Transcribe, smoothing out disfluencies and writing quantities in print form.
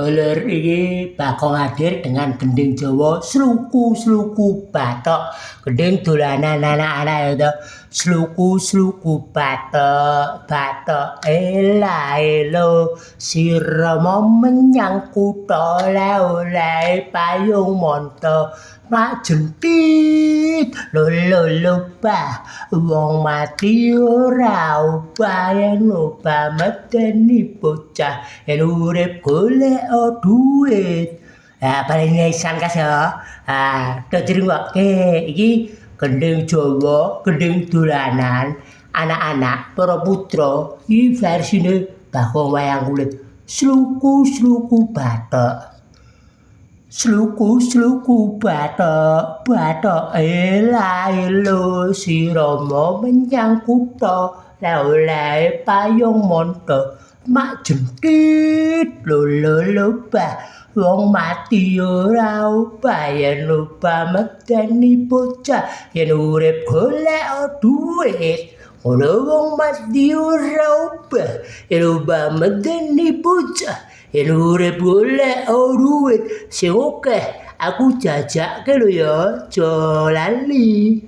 Lur, iki Bagong hadir dengan gending Jawa Sluku-sluku Bathok. Gending dolanan anak-anak ya to. Sluku-sluku bathok, bathok ela elo, si Rama menyang kutha oleh payung monto. Mak jentit lo lo lo bah, wong mati ora obah, yen obah medeni bocah, yen urip golek duit. Ah, paling isan kas ya. Ah, dadi rungokke iki gending Jawa, gending dolanan anak-anak para putra, iki versine Bagong wayang kulit. Sluku-sluku bathok. Sluku-sluku bathok, bathok ela elo, si Rama menyang kutha oleh payung monto. Mak jentit lo lo lo bah, wong mati ora obah, yen obah medeni bocah, yen urip golek duit. Ngono, wong mati ora obah, yen obah medeni bocah, yen urip golek duit sing akeh. Aku jajake lho ya, aja lali.